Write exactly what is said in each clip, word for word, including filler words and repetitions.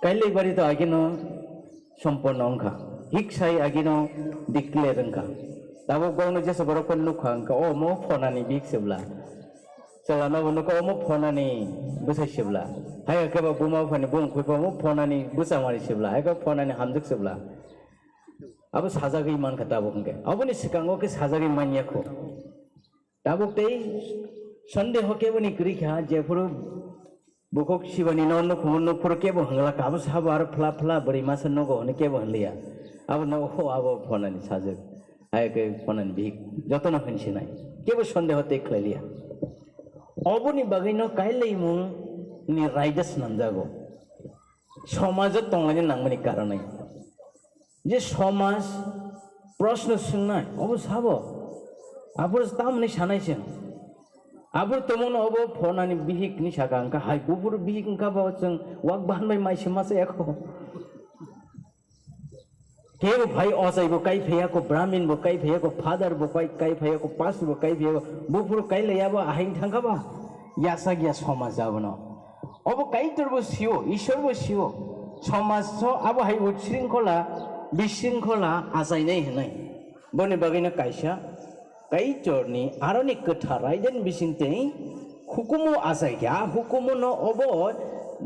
Kailai bari to agino somporno wngkha, hiksai agino declare wngkha. Tabuk borokno jesa borok phano nukha wngkha, o omo phonani bihik se bwla. Chwla nobo nukha, omo phonani bwsai se bwla. Hai khe ba buma buphani bumung khuipa omo phonani bwsa mari se bwla. Hai khe phonani hamjwk se bwla. Abo sajagwi mankha tabuk hwnkhe. Aboni swkango khe sajagwi manya kho. Tabuk tei sondeho keboni kwrwi kha, jephuru bukhuk sibani no nukhungo, nukhuru kebo hwngla kha, abo sabo aro phla phla bwrwi masa nogo hwnwi kebo hwnliya. Abo no, ho, abo phonani sajwk, hai khe phonani bihik, jotono hwnsinai, kebo sondeho tei khlailiya. Oboni bagwino kailaimung ni raida swnamjago. Somajo tonglaina nangmani karonwi. Je somaj proshno swngnai, obo sabo? Aboro tamoni sanai chwng? Aboro tongmano obo phonani bihik ni saka wngkha, hai buphuru bihik wngkha ba chwng wak bahan bai mai se masa yakho. Kebo phai ochai bo kai phaiya ko, brahmin bo kai phaiya ko, father bo kai, kai phaiya ko, pastor bo kai phaiya ko, buphuru kai laiya bo ahing thangkha ba? Yasak ya somaj abono. Obo Kaitor bo sio, Ishwar bo sio. Somaj so abo hai utsringkhola, bisringkhola achainai hinwi. Boni bagwino kaisa Kaitorni aroni kwthar raidani bisingtwi hukumu achaikha. A hukumuno obo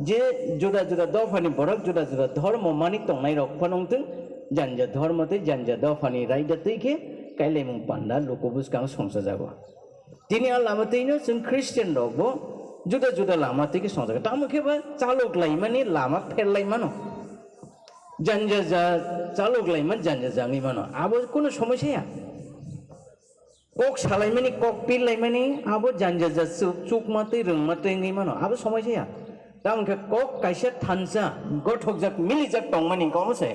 je juda juda dophani borok, juda juda dhormo mani tongnairok phano wngthwng, janja dhormo tei janja dophani raida twi khe kailaimung panda luku bwskang songchajago. Tini a lama twino chwng Christian rokbo juda juda lama twi khe songjago. Tamo khe ba chalok laimani lama pher lai mano. Janja ja chalok laima janja jangwi mano. Abo kunu somosya ya. Kok salaimani, kok pir laimani, abo janja ja chuk, chukma twi rwngma twi wngwi mano. Abo somosya ya. Tamo khe kok kaisa thansa, gothokjak, milijak tongmani wngkha omo se.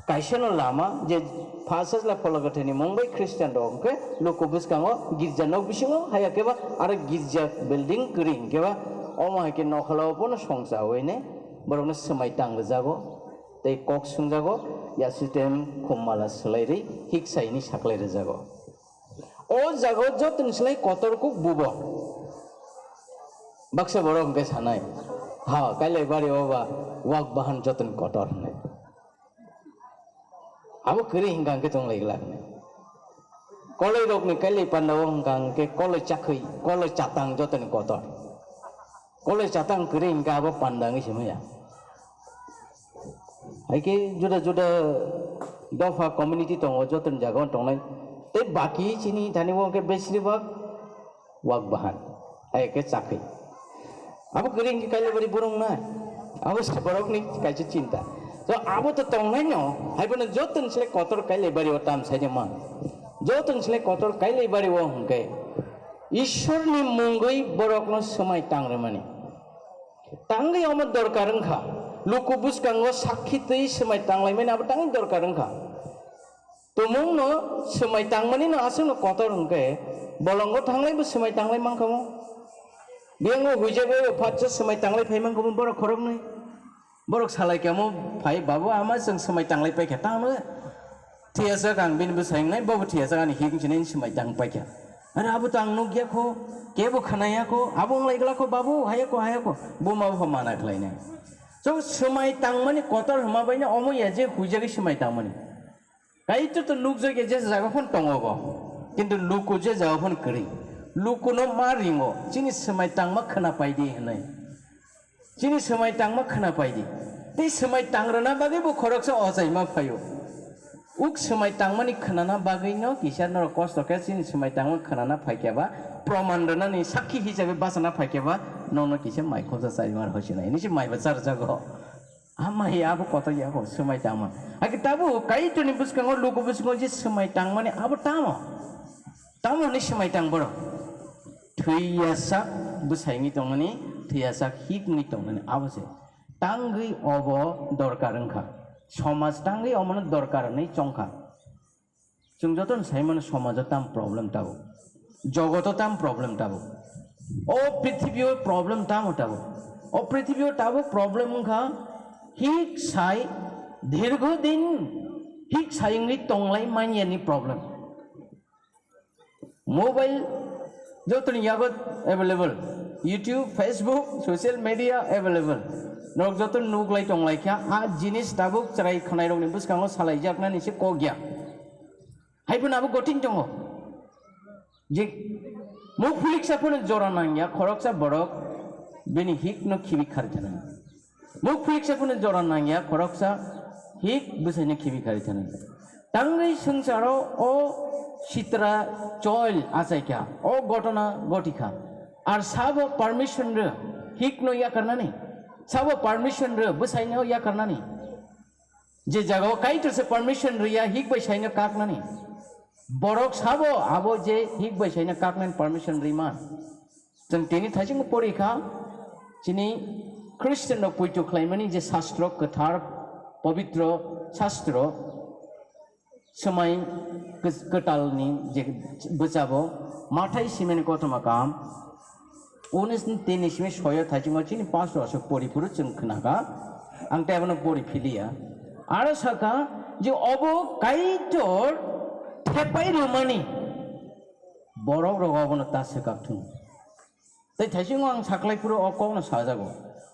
Kaisano lama je Pha Sajla Phologwthani mung bai Christian rok hwnkhe luku bwskango girja nok bisingo, haya khe ba aro girja building kwrwi hwnkhe ba omo hai khe nokholao bono songchawi ne borokno swmai tang rwjago tei kok swngjago, ya system khum mala swlai rwi hik saini saklai rwjago. O jaga o jotoni slai kotor kuk bubo. Baksa borok hwnkhe sanai, ha, kailai bari o ba wak bahan jotoni kotor hwnwi. Abo kwrwi hwnkha hwnkhe tong lai glak hwnwi. Koloi rokni kailai panda o hwnkha hwnkhe koloi chakhwi, koloi chatang jotoni kotor. Koloi chatang kwrwi hwnkhe abo panda wngwi se maya. Hai khe juda juda dopha community tongo, jotoni jaga o tongnai. Tei baki chini thani o hwnkhe besri bak wak bahan. Hai khe chakhwi. Abo kwrwi hwnkhe kailai bari borok na. Abo se borokni kaisa chinta. To abo to tongnai no, hai bono jotoni se kotor kailai bari o tam sai de man. Jotoni se kotor kailai bari o hwnkhe Ishwarni mungwi borokno swmai tang rwmani. Tangwi omo dorkar wngkha. Luku bwskango sakhi twi swmai tanglaimani abo tangwi dorkar wngkha. Tumungno swmai tangmani no aswkno kotor hwnkhe bolongo thanglaibo swmai tanglai mankha mo. Biyango huijagwi phatsa swmai tanglai phai mankha mo borok khoroknwi. Borok salai khe mo phai, "Babu, ama chwng swmai tanglai paikha tamo." Thiyajak ang bini bwsai wngnai, bobo thiyajak ani hik wngsinai swmai tang paikha. Are abo to ang nukya kho, kebo khwnaya kho, abo wnglai glak kho, babu, haya kho, haya kho, buma bo mana khlainai. So swmai tangmani kotor hwnma baino omo ya je huijagwi swmai tangmani. Kaitor to nukjagya je jaga phano tongo bo, kintu luku je jaga phano kwrwi. Lukuno ma ringo, chini swmai tangma khwna paidi hwnwi. Chini swmai tangma khwna paidi. Tei swmai tangrwna bagwi bo khoroksa ochaima phaio. Uk swmai tangmani khwnana bagwino kisa norok kosto khe chini swmai tangma khwnana phaikhe ba, proman rwnani sakhi hisabe bachana phaikhe ba, nono kisa mai khoksa chaima rw hosinai. Nisi mai ba charjago. Amai abo kotor ya ho swmai tangma. Hakhe tabuk Kaitorni bwskango luku bwskango je swmai tangmani abo tamo? Tamo hwnwi swmai tang borok? Thwiyasak bwsai wngwi tongmani, thwiyasak hik wngwi tongmani abo se. Tangwi obo dorkar wngkha. Somaj tangwi omono dorkar hwnwi chongkha. Chwng jotono sai mano somajo tam problem tabuk, jogoto tam problem tabuk, o prithibio problem tamo tabuk. O prithibio tabuk problem wngkha hik sai, dirgho din hik sai wngwi tonglai manyani problem. Mobile jotoni yago available, YouTube, Facebook, social media available. Norok joto nuklai tonglaikha, a jinis tabuk chwrai khwnairokni bwskango salaijaknani se kok ya. Haiphano abo gothing tongo. Je muk phuliksa phano jora nangya, khoroksa borok bini hikno khibi khari thani. Muk phuliksa phano jora nangya, khoroksa hik bwsaino khibi khari thani. Tangwi swngcharo o sitra choil achaikha, o gotona gotikha. Ar sabo permission rw hikno yakarnani? Sabo permission rw bwsaino yakarnani? Je jagao Kaitor se permission rwya hik bai saino kaknani. Borok sabo abo je hik bai saino kaknani permission rwima. Chwng tini thaichung porikha, chini Christian rok poito khlaimani je sastro kwthar, pobitro sastro, swmai kw-, kwtalni je bwchabo, Mathai simeni kothoma kam, unis ni tini simi soyo thaichungo chini pastor aswk pori phuru chwng khnakha, ang tei abono pori philiya. Aro sakha je obo Kaitor thepai rwmani borok rok obono ta swkak thung. Tei thaisingo ang saklai phuru o kokno sajago.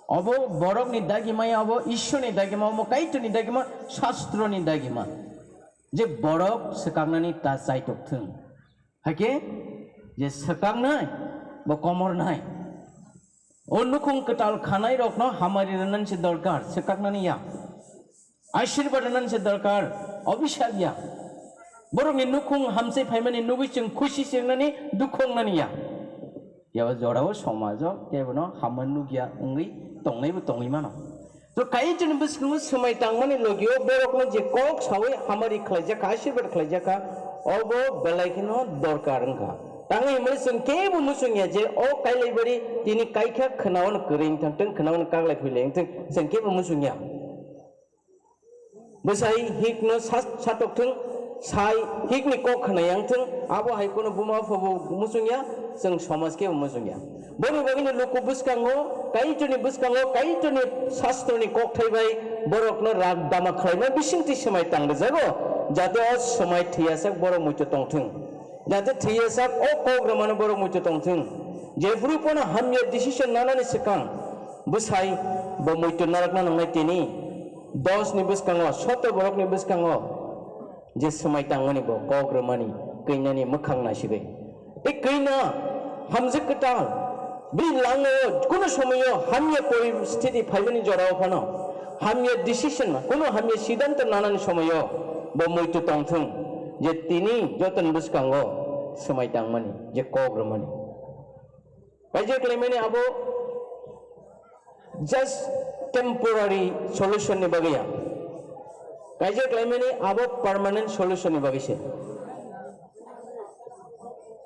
Obo borokni dagimaya, obo Ishwarni dagima, obo Kaitorni dagima, Shastroni dagima. Je borok swkaknani ta chaitok thung. Haikhe je swkaknai bo komornai. O nukhung kwtal khanairokno hamari rwnani se dorkar, swkaknani ya. Ashirwad rwnani se dorkar, obisap ya. Borokni nukhung hamsai phaimani nugwi chwng khusi se wngnani, dukhu wngnani ya. Yaba jorao somajo kebono hamma nukya wngwi tongnaibo tongwi mano. To Kaitorni bwskango swmai tangmani logio borokno je kok sawi hamari khlaijakha, ashirwad khlaijakha, obo belai kheno dorkar wngkha. Tangwi hwnmani chwng kebo muchungya je o Kailaibari tini kaikha khwnaono kwrwi wngthang, khwnaono kaklai phuilai wngthang, chwng kebo muchungya. Bwsai hikno sa-, satok thung, sai hikni kok khna yang thung, abo hai kheno buma pha bo muchung ya, chwng somaj khe bo muchung ya. Boni bagwino luku bwskango, Kaitorni bwskango, Kaitorni sastroni kokthai bai borokno rak dama khlaima bisingtwi swmai tang rwjago, jate o swmai thwiyasak borok muitu tong thung, jate thwiyasak o kok rwmano borok muitu tong thung. Je bwrwi phano hamya decision nanani swkang, bwsai bo muitu narwkna nangnai tini. Dos ni bwskango, soto borokni bwskango je swmai tangmani bo kok rwmani, kwinani mwkhang naisigwi. Tei kwina hamjwk kwtal, bini lango kuno somoyo hamya poristhiti phaimani jorao phano, hamya decision, kuno hamya siddhanto nanani somoyo bo muitu tongthung je tini jotoni bwskango swmai tangmani je kok rwmani. Kaisa khlaimani abo just temporary solution ni bagwi ya. Kaisa khlaimani abo permanent solution ni bagwi se.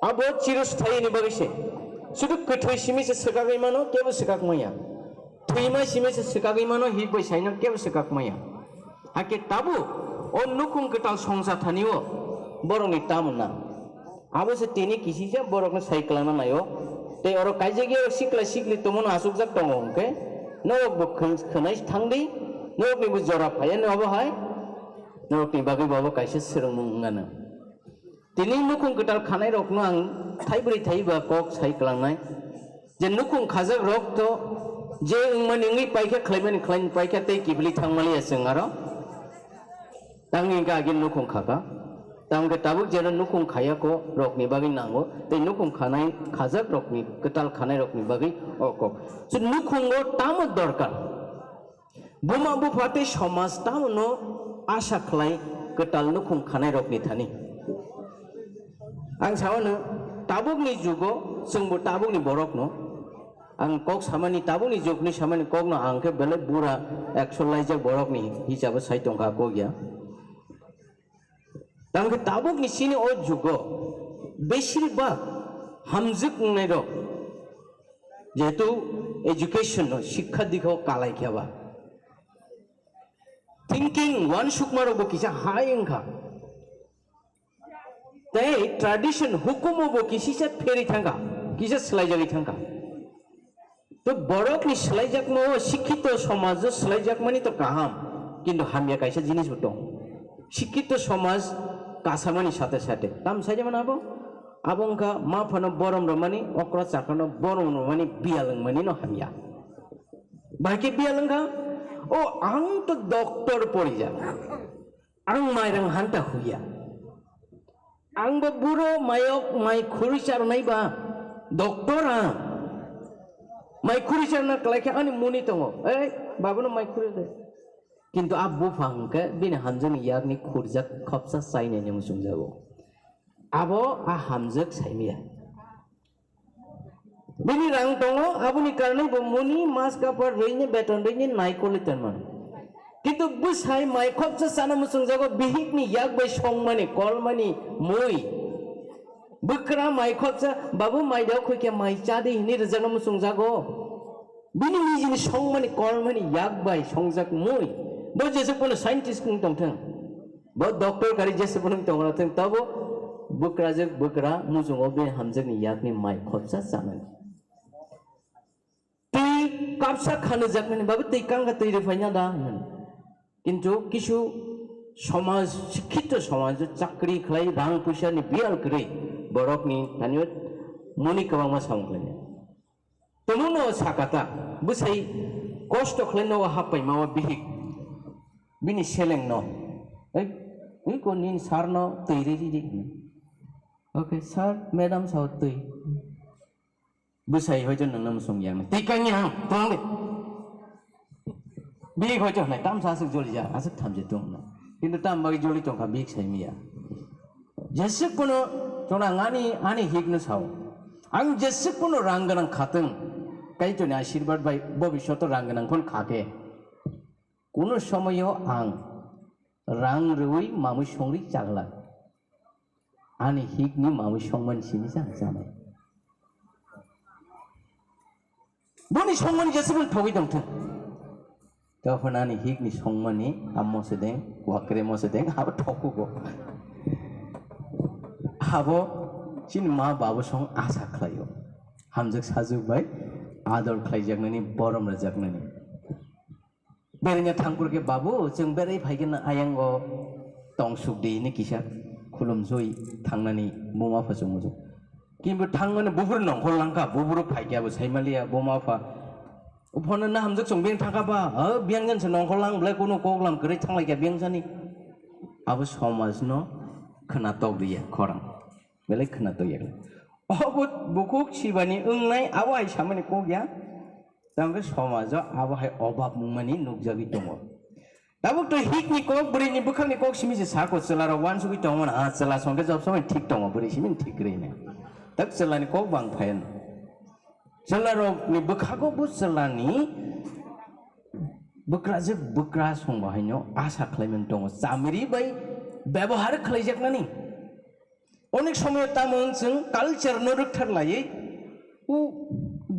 Abo chirosthayi ni bagwi se. Sudu kwthwi simi se swkagwi mano, kebo swkak maya. Thwima simi se swkagwi mano, hik bai saino kebo swkak maya. Hakhe tabuk o nukhung kwtal songsa thani o borokni tamo na. Abo se tini kisisa borokno sai kwlangna naio. Tei oro kaijagya sikla sikli tongmano achukjak tongo hwnkhe, norok bo khwn-, khwnai thangdi, norokni bo jora phaiya no abo hai, norokni bagwi bo abo kaisa swrwngmung wngano. Tini nukhung kwtal khanairokno ang thaibrwi thaiba kok sai kwlangnai. Je nukhung khajak rok to je wngmani wngwi paikha, khlaimani khlaimani paikha tei kibili thangmaliya chwng aro. Tangwi hwnkhe agini nukhung khakha. Tamo khe tabuk jeno nukhung khayako rokni bagwi nango tei nukhung khanai khajak rokni, kwtal khanai rokni bagwi o kok. So nukhungo tamo dorkar? Buma bupha tei somaj tamono asa khlai kwtal nukhung khanai rokni thani. Ang sao no, tabukni jugo chwngbo tabukni borokno, ang kok samani, tabukni jugni samani kokno ang khe belai bura ekso laijak borokni hisabe sai tongkha kok ya. Tamo khe tabukni chini o jugo besir bak hamjwk wngnai rok, jehetu education no, shikkha dikho kalai khe ba, thinking uansukma rok bo kisa hai wngkha. Tei tradition hukumo bo kisisa pheri thangkha, kisa swlaijagwi thangkha. To borokni swlaijakma o, sikhito somajo swlaijakmani to kaham, kintu hamya kaisa jinis bo tong. Sikhito somaj kasamani sate sate tam sai mano abo, Abo wngkha ma phano borom rwmani, okra chakra no borom rwmani, biyal wngmani no hamya. Bahai khe biyal wngkha, o ang to doctor porijak, ang mairang hanta huya. Ang bo buro mayok mai khuri charnai ba doctor ang. Mai khuri charna kalai khe ani muni tongo. Ei, babono mai khuri de. Kintu a bupha hwnkhe bini hamjakni yakni khurjak khopsa chainai ni muchungjago. Abo a hamjak saimaya. Bini rang tongo, aboni karnai bo muni mas kapar rwini beton rwini naikoli tonmano. Kintu bwsai mai khopsa chana muchungjago, bihikni yak bai songmani, kolmani, mui. Bwkra mai khopsa, babu mai dao khoikhe mai chadi hini rwjakno muchungjago. Bini nijini songmani, kolmani yak bai songjak mui. Bo jesuk bono scientist wng tongthwng. Bo doctor kari jesa phunuk tongna thung, tabo bwkrajwk bwkra muchungo bini hamjakni yakni mai khopsa chanani. Twi kapsa khanujaknani babu twi kangkha twi rwphaina da hwnwi. Kintu kisu somaj, sikkito somaj chakri khlai rang puisa ni biyal kwrwi borokni tanio muni kwbangma samung khlainai. Tongmungno sakata, bwsai kosto khlai nogo happaima o bihik. Bini selengno, "Ei, ui ko nini sir no twi ri ri di." "Okay, sir, madam sao twi." Bwsai hoito nangno mwsung yang. "Twi kanya, twlang de." Bihik hoito hnai, "Tamsa aswk joli ja, aswk thamje tong," hwnwi. Kintu tam bagwi joli tongkha bihik saimaya. Jesuk kuno chwng ang ani, ani hikno sao. Ang jesuk kuno rang gwnang khatwng. Kaitorni ashirbad bai bobishoto rang gwnang phon khake. Kuno somoyo ang rang rwui mamui songri chagla. Ani hikni mamui songmani simi chang chanai. Boni songmani jesuk kuno thogwi tongthung. Tokon ani hikni songmani ammo sedeng, wakremo sedeng, abo thokugo. Abo chini ma babu song asa khlaio. Hamjak sajuk bai ador khlaijaknani, borom rwjaknani. Beraina thangphuru khe, "Babu, chwng berai phaikhe na ayango tong suk di," hinwi kisa khulumsui thangnani buma pha chwngmujak. Kintu thangmani buphuru nongkhor langkha, buphuru phaikhe abo saimaliya buma pha. Uphano na hamjak chwng bini thangkha ba, ha, biyang jan se nongkhor lang belai kunu kok lam kwrwi thanglaikha biyang jani. Abo somajno khwnatok riya khorang. Belai khwnatok ya. Obo bukhuk sibani wngnai abo hai samani kok ya. Tamo khe somajo abo hai obab wngmani nukjagwi tongo. Tabuk to hikni kok, bwrwini bwkhakni kok simi se sako, chwlarok uansugwi tongo na, ah, chwla songkhe job samani thik tongo, bwrwi simi thik kwrwi na. Tak chwlani kok bang phayan. Chwlarokni bwkhago bo chwlani bwkrajwk bwkra song bahaino asa khlaimani tongo, chamiri bai bebohar khlaijaknani. Onek somoy tamo wng chwng culture no rwktharlaiwi, u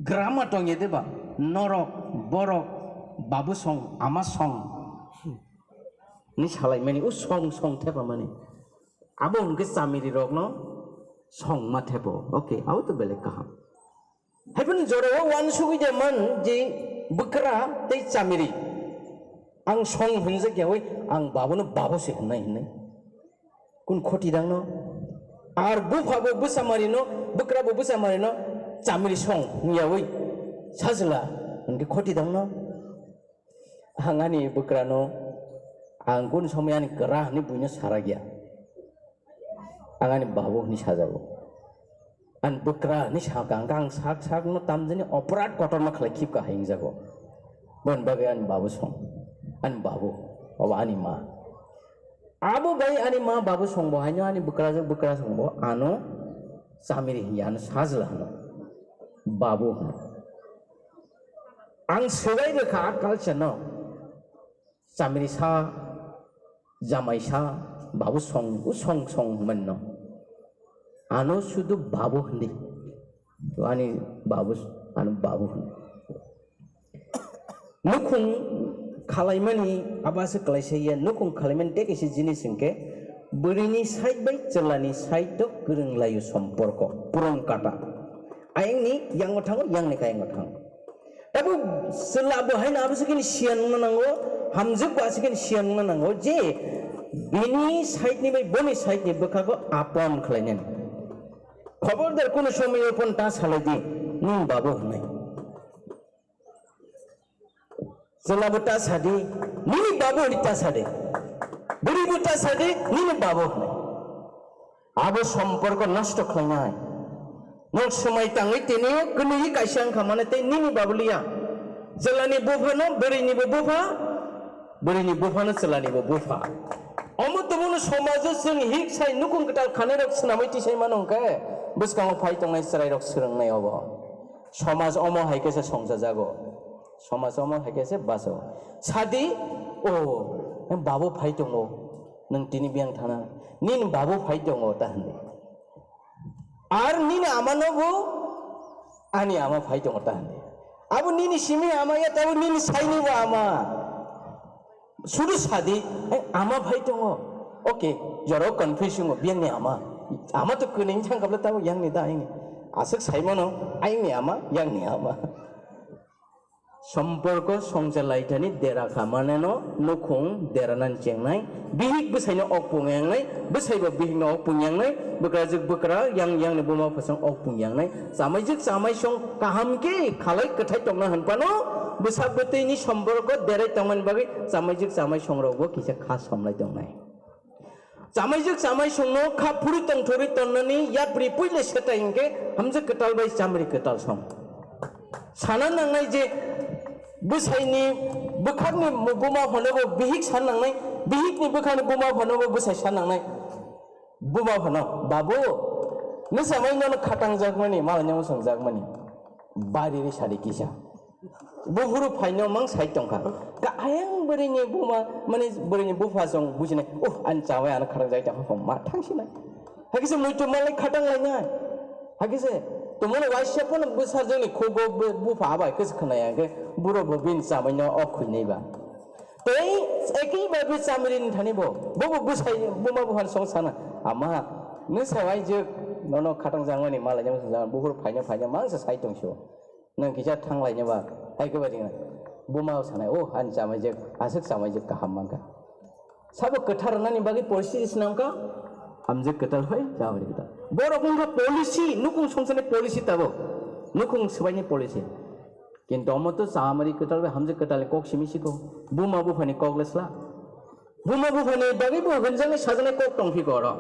grammar tongya de ba, norok, borok, babu song, ama song ni salaimani, u song song thepamani. Abo hwnkhe chamiri rokno song ma thepo. Okay, abo to belai kaham. Haiphano jorao uansugwi de man je bwkra tei chamiri. Ang song hwnjak yawi, ang babono babo se hwnnai hwnnai. Kun khoti dangno? Ar bupha bo bwsa marino, bwkra bo bwsa marino, chamiri song hwnyawi sajla hwnkhe khoti dangno? Ang ani bwkrano, ang kun somoi ani kwra hwnwi buino sarakya. Ang ani babu hwnwi sajago. Ani bwkra hwnwi sakha, ang, ang sak sakno tamjani oporad kotorma khlai khibka hai wngjago. Boni bagwi ani babu song, ani babu, obo ani ma. Abo bai ani ma babu songbo haino ani bwkrajwk bwkra songbo ano chamiri hinya, ano sajla hwno, babu hwno. Ang swbai rwkha a culture no. Chamiri sa, jamai sa, babu song, u song song hwnmano. Ano sudu babu hwndi. To ani babu, ano babu hwndi. Nukhung khalaimani abo se klaisa ya, nukhung khalaimani tei kaisa jinis hwnkhe bwrwini side bai chwlani side o kwrwng laio somporko, puron kata. Ayangni yango thango, yangni kha yango thango. Tabuk chwla bo haino abo se kini siyan wngna nango, hamjwk bo ase kini siyan wngna nango je bini side ni bai boni side ni bwkhago apon khlainani. Khobordar kono somoyo phone ta salai di, nini babu hwnwi. Chwla bo ta sadi, nini babu hwnwi ta sadi. Bwrwi bo ta sadi, nini babu hwnwi. Abo somporko nosto khlainai. Nok swmai tangwi tini kwnwi kaisa wngkha mane tei nini babu liya. Chwlani buphano bwrwini bo bupha, bwrwini buphano chwlani bo bupha. Omo tongmano somajo chwng hik sai nukung kwtal khanai rok swnamwi tisai mano hwnkhe bwskango phai tongnai chwrai rok swrwngnai obo. Somaj omo hai khe se songchajago. Somaj omo hai khe se baso. Sadi, o, nang babu phai tongo. Nang tini biyang thana. Nini babu phai tongo ta hwnwi. Ar nini ama no bo ani ama phai tongo ta hwnwi. Abo nini simi ama ya tabo nini saini bo ama. Sudu sadi, "Eh, ama phai tongo." Okay, jorao confuse wngo, biyangni ama. Ama to kwnwi thang kabla tabo yangni da aini. Aswk saimano, aini ama, yangni ama. Somporko songcha laithani dera kha maneno nukhung deranani chengnai, bihik bwsaino okpung yangnai, bwsaibo bihikno okpung yangnai, bwkrajwk bwkra yang yangni buma phasang okpung yangnai, chamaijwk chamaisong kaham khe khalai kwthai tongna hwnphano bwsa bwtwini somporko derai tongmani bagwi chamaijwk chamaisongrokbo kisa kha somlai tongnai. Chamaijwk chamaisongno kha phuru tongthorwi tonnani yapri puila setai hinkhe hamjwk kwtal bai chamri kwtal song. Sana nangnai je bwsaini bwkhakni buma phanobo bihik san nangnai, bihikni bwkhakni buma phanobo bwsai san nangnai. Buma phano, "Babu, nwsamai nono khatang jakmani, malai nono swng jakmani." Bari ri sadi kisa. Buphuru phaino mang sai tongkha. Ka ayang bwrwini buma, mane bwrwini bupha song bujinai, "Uh, ani chawai ano khatang jai tongkha, ma thangsinai." Hakhe se muitu malai khatang lainai. Hakhe se, tumuni waisa phano bwsajwkni khugo bu-, bupha abai khe se khwnaya, hwnkhe buro bo bini chamaino ok khuinai ba. Tei ekhi bai bo chamrini thani bo, bo bo bwsai buma buphani song sana, "Ama, nwsa waijwk nono khatang jakmani malai jang jang buphuru phaino phaino mang se sai tongso." Nang kisa thang lainai ba, hai khe ba ringna. Buma sanai, "Oh, ani chamaijwk, aswk chamaijwk kaham mankha." Sabo kwthar rwnani bagwi policy swnamkha, hamjwk kwtal hoi, chamaijwk kwtal. Borok wngkha policy, nukhung songchani policy tabuk. Nukhung swbaini policy. Kintu omo to chamari kwtal bai hamjwk kwtalni kok simi siko. Buma buphani kok le sla. Buma buphani bagwi bo hwnjaknai sajaknai kok tongphiko oro.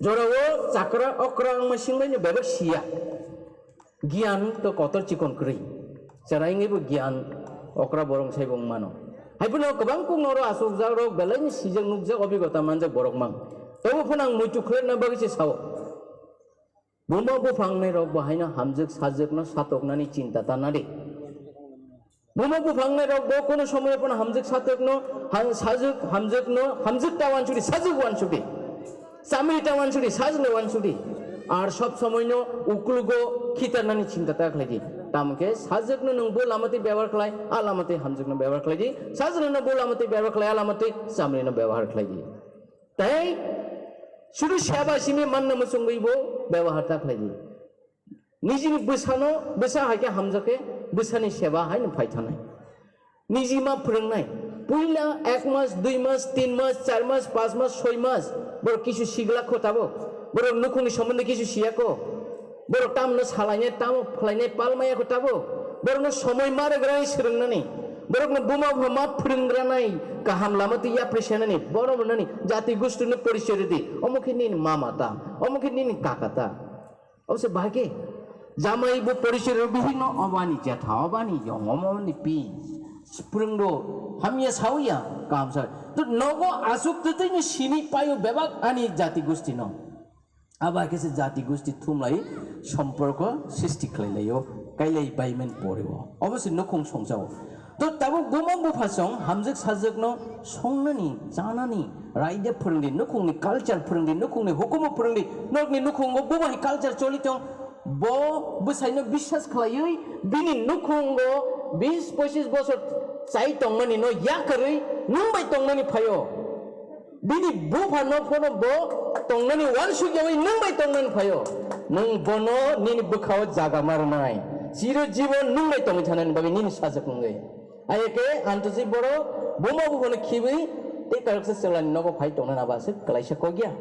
Jorao chakra okra wngma singbaino bebak siya. Giyan to kotor chikon kwrwi. Chwraingwi bo giyan okra borok sai bo wng mano. Hai phano kwbang kok noro achukjak rok belai ni sijak nukjak obigota manjak borok mang. Tobo phano ang muitu khwlai rwna bagwi se sao. Buma buphang nai rok bo haino hamjwk sajwk no satoknani chinta ta nadi. Buma buphang nai rok bo kono somoy phano hamjwk satwk no, ha-, sajwk, hamjwk no, hamjwk ta wansudi, sajwk wansudi. Chamri ta wansudi, sajwk no wansudi. Ar sob somoy no uklugo khitarnani chinta ta khlaidi. Tamkhe sajwk no nwng bo lama twi byabar khlai, a lama twi hamjwk no byabar khlaidi. Sajwk no bo lama twi byabar khlai, a lama twi chamri no byabar khlaidi. Tei sudu seba simi manna muchungwi bo byabar ta khlaidi. Nijini bwsano, bwsa hai khe hamjak khe bwsani seba hai no phai thanai. Niji ma phwrwngnai. Puila ek mas, dui mas, tin mas, char mas, panch mas, soi mas, borok kisu sigla kho tabuk. Borok nukhungni somondo kisu siya kho. Borok tamno salainai, tamo phlainai pal maya kho tabuk. Borokno somoi ma rwgranai swrwngnani. Borokno buma bupha ma phwrwngranai kaham lama twi yapri senani, borom rwnani, jati gushtino porichoi rwdi. Omo khe nini mama ta, omo khe nini kaka ta. Ose bahai khe jamai bo porichoi rw bihik no, "Obo ani jetha, obo ani yong, omo ani pi." Phwrwng do, hamya sawi ya, kaham sawi. To nogo aswk twtwi no sini paio bebak ani jati gusti no. Abo hai khe se jati gusti thumlai somporko srishti khlai laio, kailai baimen pore o. Obo se nukhung songcha o. To tabuk buma bupha song hamjwk sajwk no songnani, chanani, raida phwrwngdi, nukhungni culture phwrwngdi, nukhungni hukumu phwrwngdi, norokni nukhungo bo bai culture choli tong, bo bwsaino biswas khlaiwi bini nukhungo bis pochis bosor chai tongmani no yakarwi nwng bai tongmani phaio. Bini bupha no phano bo tongnani uansuk yawi nwng bai tongnani phaio. Nwng bono nini bwkhao jaga ma rwnai. Chiro jibon nwng bai tongwi thanani bagwi nini sajwk wngwi. Ayeke antosi borok buma buphano khibwi tei kairoksa chwlani nogo phai tongnani abo aswk kwlaisa kok ya.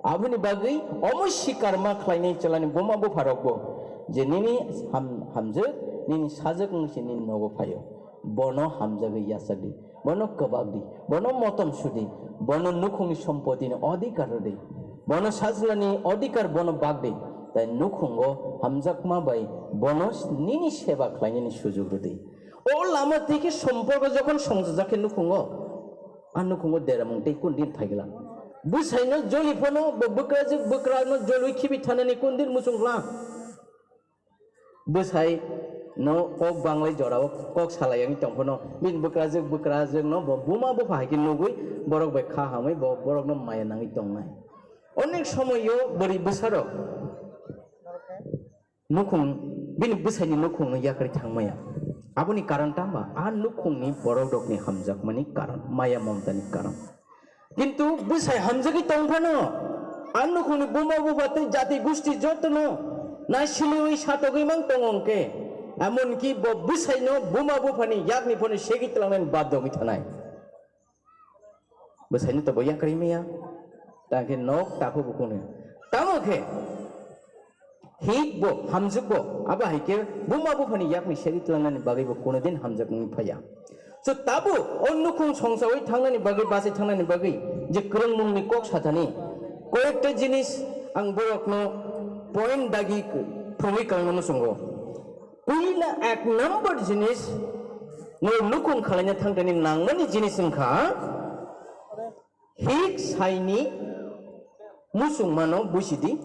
Aboni bagwi omo sikarma khlainai chwlani buma bupharokbo je nini ham-, hamjwk, nini sajwk wngse nini nogo phaio, bono hamjagwi yachakdi, bono kwbakdi, bono motom sudi, bono nukhungni sompotini odhikar rwdi, bono sajlani odhikar bono bakdi, tai nukhungo hamjakma bai bono nini seba khlainani sujuk rwdi. O lama twi khe somporko jokhon songchajak khe nukhungo, a nukhungo deramung tei kun din phaigwla. Bwsaino joli phano bo bwkrajwk bwkrano jolwi khibi thanani kun din muchung kla. Bwsai no kok banglai jorao kok salai wngwi tong phano bini bwkrajwk bwkrajwk no bo buma bupha hai khe nugwi borok bai kha hamwi bo borok no maya nangwi tongnai. Onek somoio bwrwi bwsarok nukhung, bini bwsaini nukhungno yakarwi thangmaya. Aboni karon tamo ba? A nukhungni borok rokni hamjakmani karon, maya momtani karon. Kintu bwsai hamjagwi tong phano, a nukhungni buma bupha tei jati gusti jotono naisiliwi satogwi mang tongo hwnkhe, emonki bo bwsaino buma buphani yakni phano segwi tlangnani badda wngwi thanai. Bwsaino to bo yakarwi maya. Tang khe nok takhuk bo kunu. Tamo khe hik bo, hamjwk bo, abo hai khe buma buphani yakni seri tlangnani bagwi bo kunu din hamjak wngwi phaiya. So tabuk o nukhung songsawi thangnani bagwi, bachai thangnani bagwi je kwrwngmungni kok sathani koyekta jinis ang borokno point dagi thumwi kangno muchungo. Puila ek number jinis no nukhung khalaina thangtani nangmani jinis wngkha hik saini muchungmano busidi,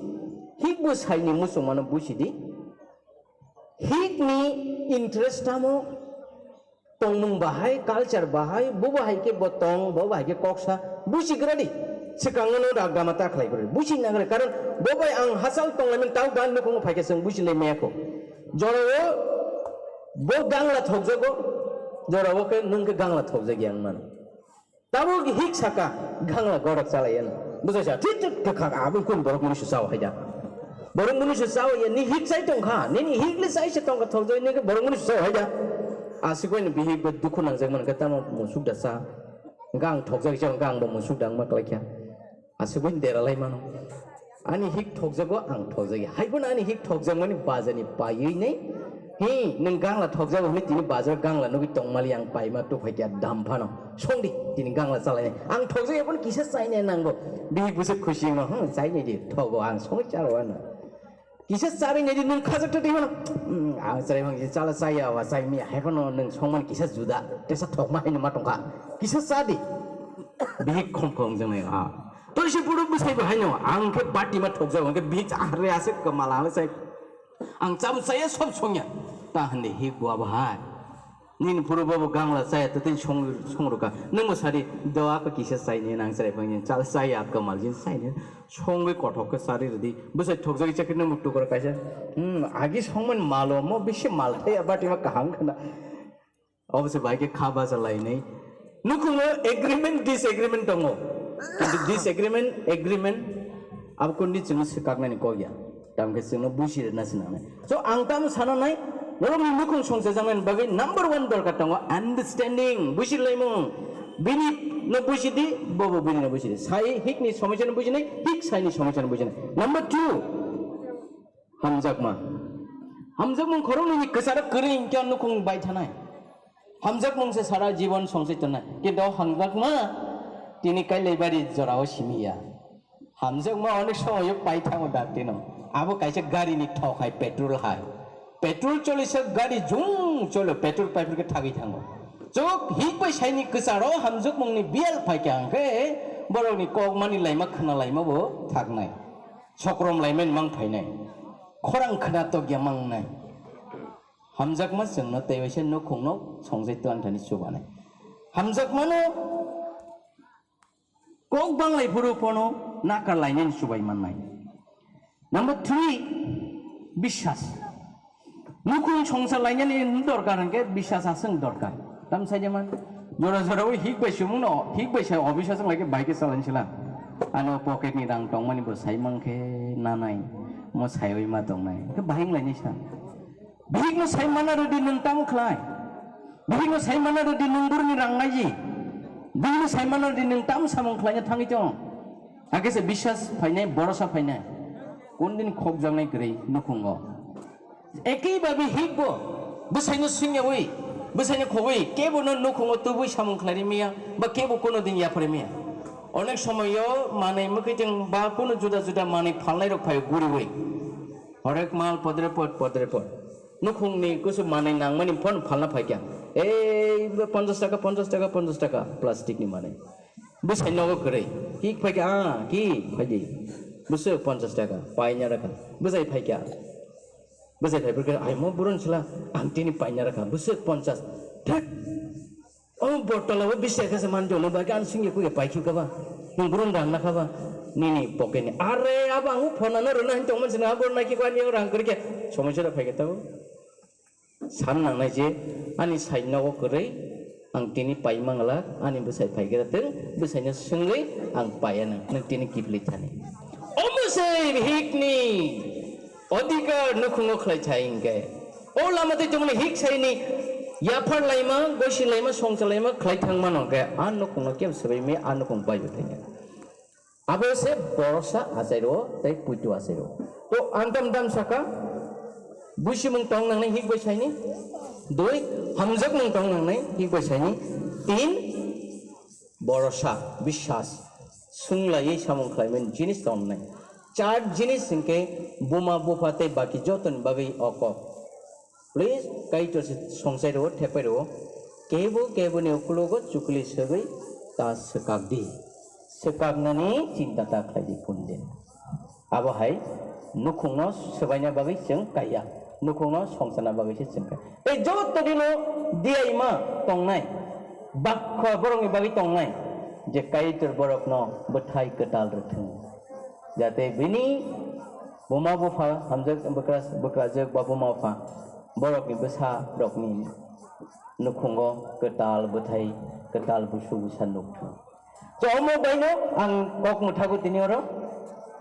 hik bo saini muchungmano busidi, hikni interest tamo tongmung bahai, culture bahai, bo bahai khe bo tong, bo bahai khe koksa, busigradi, swkango no ragama ta khlai gradi, busi nagradi, karon bo bai ang hachal tonglaimani tau gan nukhungo phaikhe chwng busi lai maya kho. Jorao bo gangla thokjago, jorao khe nwng khe gangla thokjagya wng mano. Tabuk hik saka gangla gorak chalai ano. Bwsai sa thit thit kha kha abui kun borok muni su chao haida. Borok muni su chao ya ni hik chai tong kha, nini hik le chai se tong kha thokjai ni borok muni su chao haida. Aswk bai ni bihik bo dukhu nangjak man kha tamo musuk da sa. Gang thokjak jang gang bo musuk dang ma klai kha. Aswk bai dera lai mano. Ani hik thokjago ang thokjagi. Haibo ani hik thokjakmani bajani paiwi nei. Hi, nwng gangla thokjago hwnwi tini bazar gangla nugwi tongmali ang paima tuphai kya dam phano. Songdi, tini gangla chalai nei. Ang thokjagi phano kisa chainai nangbo. Bihik bwswk khusi wngma, hmm, chainai di, thogo ang songwi charo ano. Kisa chabi naidi nwng khajak twi hino. Hmm, ang chai bang chala chaya wa chai mi hai phano nwng songman kisa juda. Tesa thokma haino ma tongkha. Kisa chadi. Bihik khom khom jwngnai ha. Twi se buru bwsai bo haino ang khe bati ma thokjak ang khe bihik cha hare ase kamala hale chai. Ang chabu chaya sob songya. Ta hande hik bua bahai. Nini puro bobo gangla chaya to tei song song ruka. Nungbo sari do apa kisa chai ni nang chai bang ni chal chaya kamal jin chai ni. Songwi kothok khe sari ridi. Bwsai thokjagwi chakri nungbo tukra kaisa. Hmm, agi songman malo mo bisi mal thaya bati ma kaham khana. Obose bai khe kha bacha lainai. Nukhungo agreement disagreement tongo. Kintu disagreement agreement abo kundi chwngno swkaknani kok ya. Tamkhe chwngno busi rwna swnamnai. So ang tamo sana nai, norokni nukhung songchajaknani bagwi number one dorkar tongo understanding, busi laimung. Bini no busi di, bobo bini no busi di. Sai hikni somosya no businai, hik saini somosya no businai. Number two, hamjakma. Hamjakmung khoroknwi ni kwcharo kwrwi hwnkhe nukhung bai thanai. Hamjakmung se sara jibon songchai tongnai. Kintu o hamjakma tini kailai bari jorao simi ya. Hamjakma onek somoyo pai thango dakti no. Abo kaisa gari ni thok hai, petrol hai. Petrol choli se gari jung cholo, petrol pipe khe thagwi thango. Chok hik bai saini kwcharo hamjakmung ni biyal phai khe ang khe borok ni kok mani laima khna laima bo thaknai. Sokrom laimani mang phainai. Khorang khna tokya mangnai. Hamjakma chwngno tei waisa nukhungno songchai twlang thani chubanai. Hamjakmano kok banglai phuru phano nakar lainani chubai mannai. Number three, biswas. Nukhung songsa lainani dorkar hwnkhe biswas aswng dorkar. Tam sai jeman jora jora o hik bai sumung no, hik bai sai office aswng lai khe bai khe chalani sila. Ano pocket ni rang tongmani bo sai mang khe nanai, mo saiwi ma tongnai. Khe bahing lainai sa. Bihikno sai mana rwdi nwng tamo khlai? Bihikno sai mana rwdi nwng burni rang naiji? Bihikno sai mana rwdi nwng tamo samung khlaina thangwi tong? Hakhe se biswas phainai, borosa phainai. Kundin khokjaknai kwrwi nukhungo. Ekei babi hikbo bwsaino swngyawi, bwsaino khogwi kebo no nukhungo tubui samung khlai rimiya ba kebo kono din yapharimiya. Onek somoyo manwi mwkhwitwng ba kono juda juda manwi phalnai rok phaio guriwi. Horek mal podre pod, podre pod. Nukhungni kusu manwi nangmani phone phalna phaikya. Ei ponchash taka, ponchash taka, ponchash taka plastic ni manwi. Bwsai nogo kwrwi. Hik phaikya, ah, ki phaidi. Bwswk ponchash taka, paina rakha. Bwsai phaikya. Bwsai phaiphikhe, ai mo buron sila, ang tini paina rakha. Bwswk ponchash. Thek. O botol o bis taka se man jono ba, gan singye kuya paikhi kaba. Nung buron rang na kaba. Nini pocket ni. Are, aba ang phone no rwna hin tongman sina, bor naki kwan yo rang kwrwi khe. Somosya da phaikhe tao. San nangnai je ani sai nogo kwrwi ang tini pai mangla, ani bwsai phai khe tong, bwsaino swngwi ang paiya nang, nwng tini kiphilwi thani. Omo se hikni odhikar nukhungo khlai thai hinkhe, o lama twi tongmani hik saini yaphar laima, gosi laima, songcha laima khlai thang mano hinkhe, a nukhungno kebo swbai mi a nukhung pai bo thangya. Abo se borosa achairo tei puitu achairo. To ang tam tam saka, buisimung tong nangnai hik bai saini, dui, hamjakmung tong nangnai hik bai saini, tin, borosa, biswas, sunglaiwi samung khlaimani jinis tong nangnai. Char jinis hinkhe buma bupha tei baki jotoni bagwi o kok. Please, Kaitor se songchai rwo, thepai rwo. Kebo kebo ni ukulogo chukli segwi ta swkak di. Swkaknani chinta ta khlai di kundin. Abo hai nukhungno swbaina bagwi chwng kaiya. Nukhungno songchana bagwi se chwng kaiya. Tei joto dino diyaima tongnai. Bakho borokni bagwi tongnai. Je Kaitor borokno bwthai kwtal rwthwng. Jate bini buma bupha hamjak bwkra-, bwkrajwk ba buma bupha borokni bwsa rokni nukhungo kwtal bwthai, kwtal busu busa nukthung. To omo baino ang kok mwthago tini oro,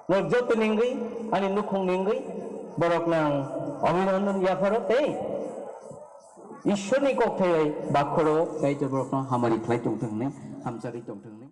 norok joto ningwi, ani nukhung ningwi, borokno ang abhinandan yapharo tei Ishwarni kokthai bai bakhoro Kaitor borokno hamari khlai tongthung hwnwi, hamchagwi tongthung hwnwi.